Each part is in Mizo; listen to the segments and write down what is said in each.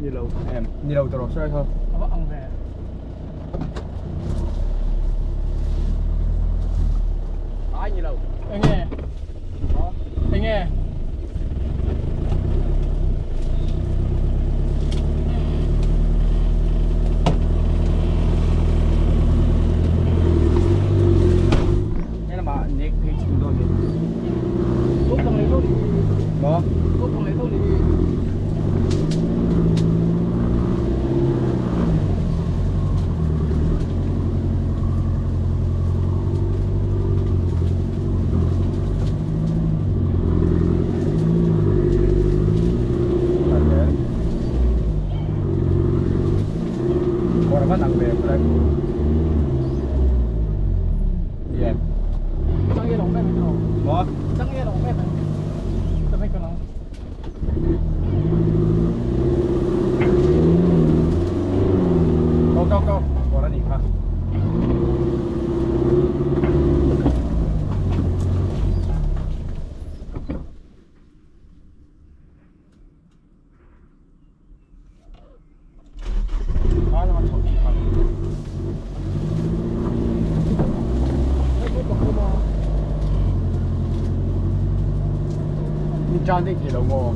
Ni lo em ni lo tawh sawi kha. A va ang ve. Ai ni lo. Enge? Enge? Đây là mà nek phei chim dawn ni. Ko pang leh dawn ni. Maw? Ko pang leh dawn ni. Kawr va nang ve khawlai khu. Yeah. Maw? Go go go. Kawr a nih kha. Chan ding thei lo maw?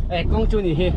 Ê, con chú này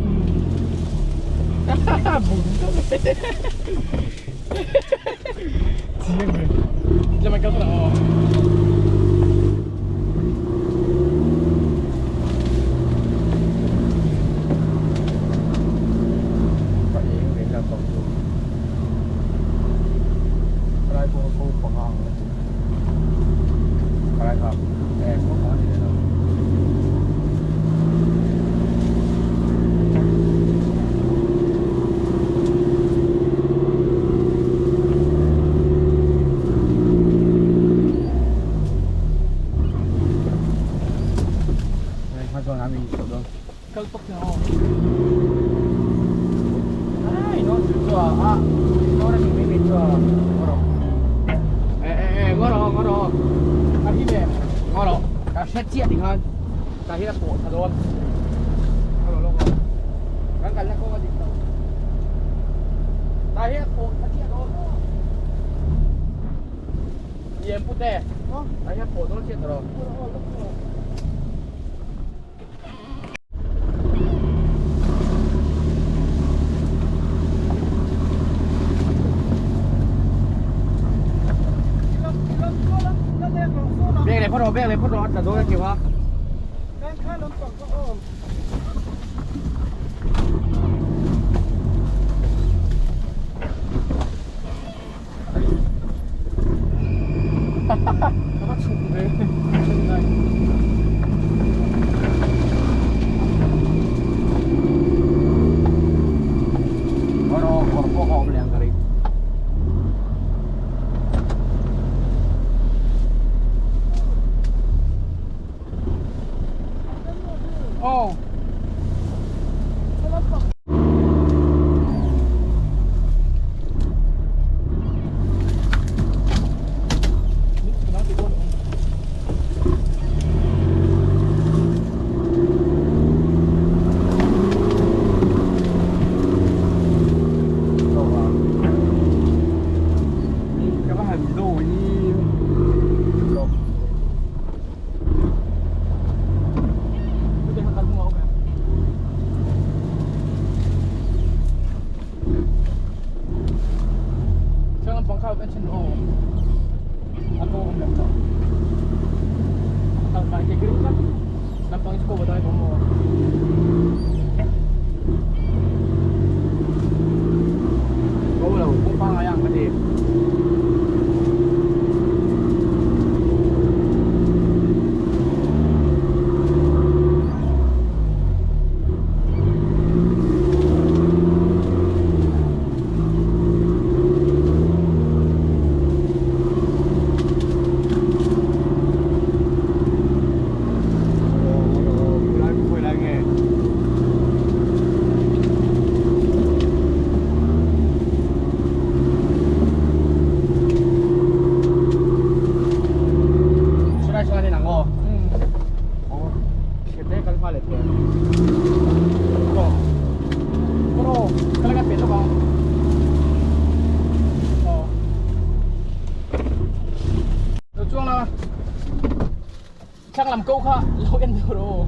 Thlang lam ko kha lo en deuh rawh aw.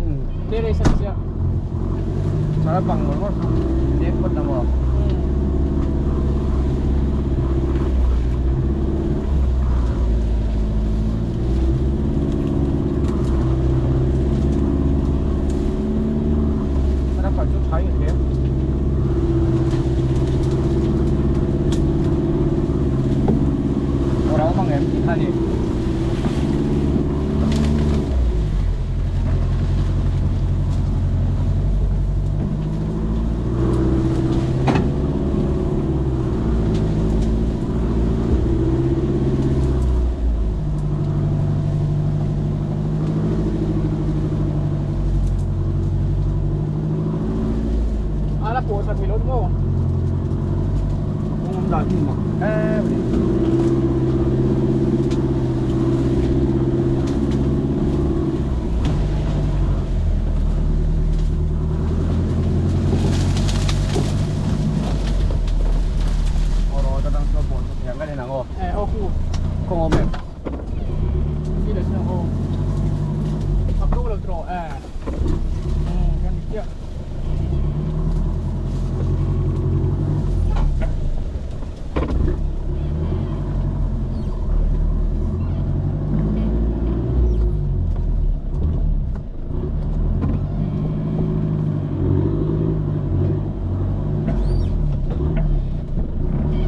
Terrace a ni sia. Sara bang ngawr ngawr kha nek phawt na maw? Sara bang chu tha in hle. Ora mang em ti kha ni. A la pawh tha thei lo maw? Kawng awm dan hi mak em a ni. Aw rawh ta tang chuan pawh tha thei ang kan en ang aw. Eh aw khu. Kawng awm em? Đi được chưa ô. Học đâu được rồi à. Ừ, cái này kia.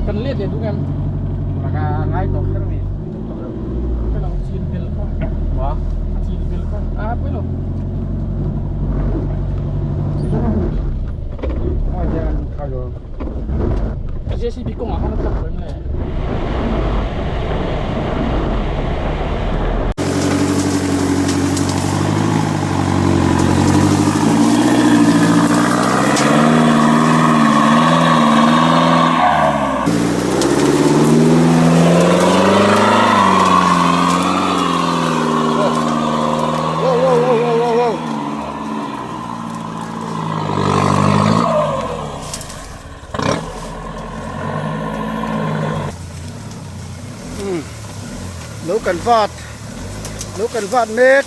Kan let leh duh em? Ka ngai tawh kher a ni. Ka lo chin bel kha. Wa? A chin bel kha. A pawi lo. Maw hian an kha lo. JCB kawngah khan a tlak lo em le? Lo kan vat lo kan vat mek.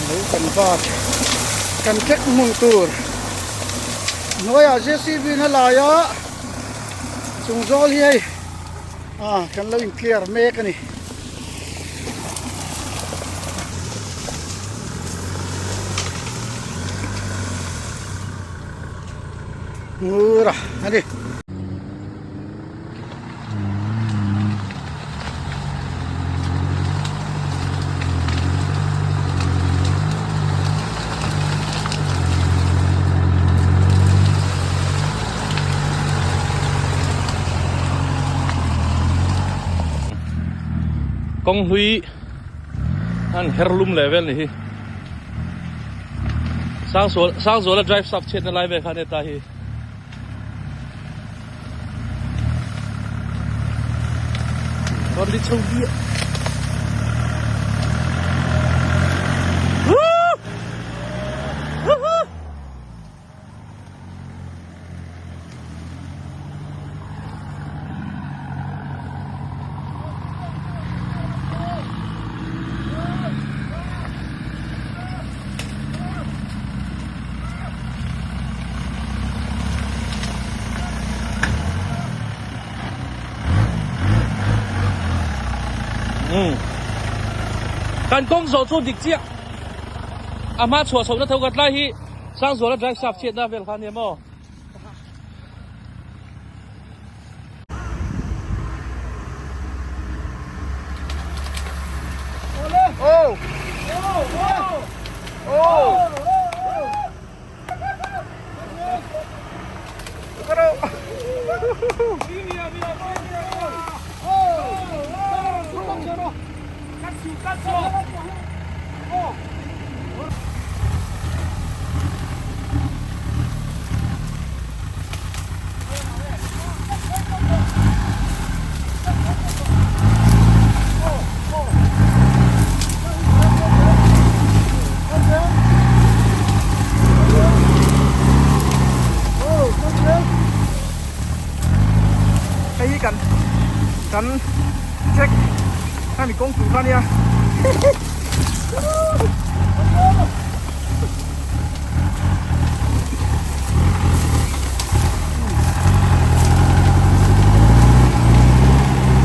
Lo kan vat kan tlek hmun tur hnuaiah JCB in a lai a chung zawl hi hei ah kan lo in clear mek a ni. Ngur a ani. Kawng hlui an her lum leh vel ni hi Sangzuala Sangzuala drive shaft chhiatna lai vel kha ania ta hi. Rawn ri chho viah. Kan kawng zawh chu dik chiah a hma chhuah chhohna tho khat lai hi Sangzuala drive shaft chhiatna vel kha a nia maw? kan check khami kawng tur kha ania.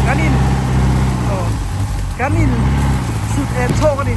Kan in kan in sut em chhawk a ni.